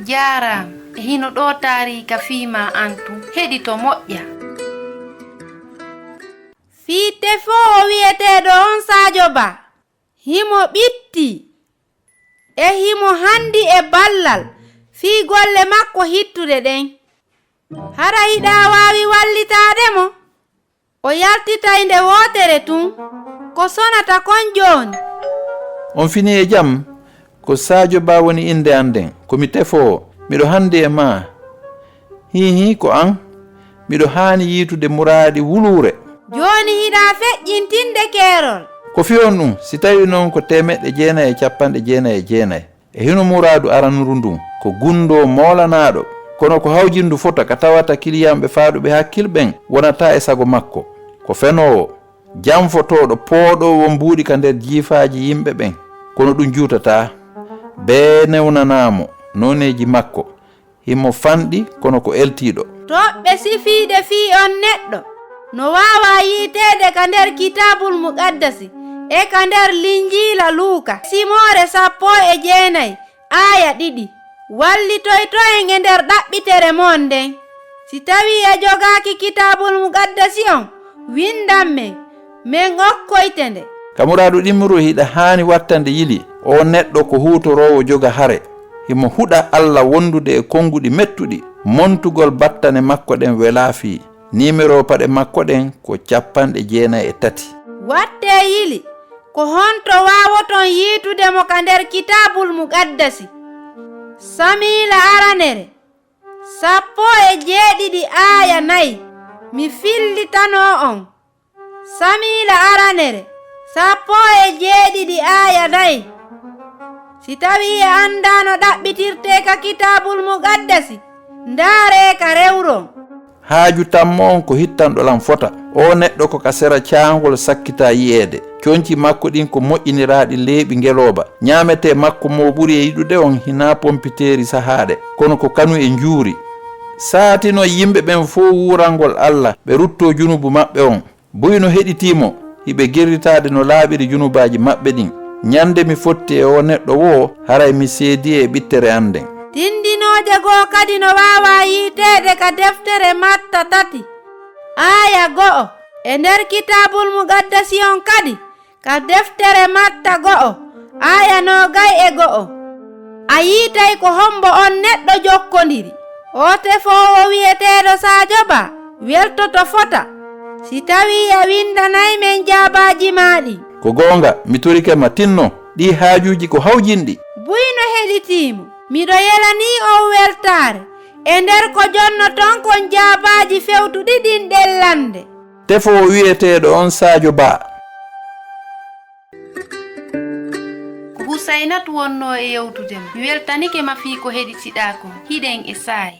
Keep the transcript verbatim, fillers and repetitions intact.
Jaaraama. E hino ɗoo taariika fii maa an tun. Heɗito moƴƴa. Fii tefoowo wi'eteeɗo on Saajo Ba. Himo ɓitti. E himo handi e ballal fii golle makko hittuɗe ɗen. Hara hiɗa waawi wallitaade mo? O yaltitay nde wootere tun. Ko sonata kon jooni? On fini e jam? Ko Saajo Ba woni innde an nden. Ko mi tefoowo. Miɗo handi e maa. Hii hii, ko an. Miɗo haani yiitude muraaɗi wuluure. Jooni hiɗa feƴƴintinde keerol. Ko fii honɗun? Si tawii non ko teemeɗɗe jeenay e cappanɗe jeenay e jeenay. E hino muraadu aranuru ndun, ko gunndoo moolanaaɗo, kono ko hawjindu fota ka tawata kiliyanɓe faaɗuɓe hakkil ɓen wonataa e sago makko. Ko fenoowo, janfotooɗo, pooɗoowo mbuuɗi ka nder jiifaaji yimɓe ɓen, kono ɗun juutataa. Bee newnanaa mo nooneeji makko, himo fanɗi kono ko eltiiɗo. Toɓɓe sifiiɗe fii on neɗɗo no waawaa yiiteede ka nder Kitaabul Muqaddasi e ka nder Linjiila Luuka, simoore sappo e jeenay, aaya ɗiɗi. Wallitoyto en e nder ɗaɓɓitere mon nden. Si tawii a jogaaki Kitaabul Muqaddasi on, winndan men, men okkoyte nde. Ka muraadu ɗimmuru, hiɗa haani wattande yili. Oo neɗɗo ko huutoroowo joga hare. Himo huɗa Alla wondude e konnguɗi mettuɗi. Montugol battane makko ɗen welaa fii. Niimeroo paɗe makko ɗen ko cappanɗe jeenay e tati. Wattee yili, ko honto waawoton yiitude mo ka nder Kitaabul Muqaddasi? Samiila aranere, sappo e jeeɗiɗi aaya nay, mi fillitanoo on. Samiila aranere, sappo e jeeɗiɗi aaya nay. Si tawii a anndaa no ɗaɓɓitirtee ka Kitaabul Muqaddasi, ndaaree ka rewron. Haaju tammo on ko hittanɗo lan fota. Oo neɗɗo ko ka sera caangol sakkitaa yi'eede. Conci makko ɗin ko moƴƴiniraaɗi leeɓi ngelooba. Ñaametee makko mo o ɓuri e yiɗude on hinaa pompiteeri sahaaɗe, kono ko kanu e njuuri. Saatino yimɓe ɓen fow wuurangol Alla, ɓe ruttoo junubu maɓɓe on. Buy no heɗitii mo, hiɓe girritaade no laaɓiri junubaaji maɓɓe ɗin. Ñande mi fotti e oo neɗɗo woo, haray mi seedii e ɓittere an nden. Tindinooje goo kadi no waawaa yiiteede ka deftere Matta tati, aaya go'o, e nder Kitaabul Muqaddasi on kadi, ka deftere Matta go'o, aaya noogay e go'o. A yiitay ko hombo on neɗɗo jokkondiri. Oo tefoowo wi'eteeɗo Saajo Ba weltoto fota, si tawii a winndanay men jaabaaji maa ɗin. Ko goonga, mi torike ma, tinno, ɗii haajuuji ko hawjinɗi. Buy no heɗitii mo. Miɗo yelanii on weltaare e nder ko jonnoton kon jaabaaji fewtuɗi ɗin ɗellannde. Tefoowo wi'eteeɗo on Saajo Ba. Ko Husaynatu wonnoo e yewtude ma. Mi weltanike ma fii ko heɗitiɗaa kon. Hiɗen e saa'i.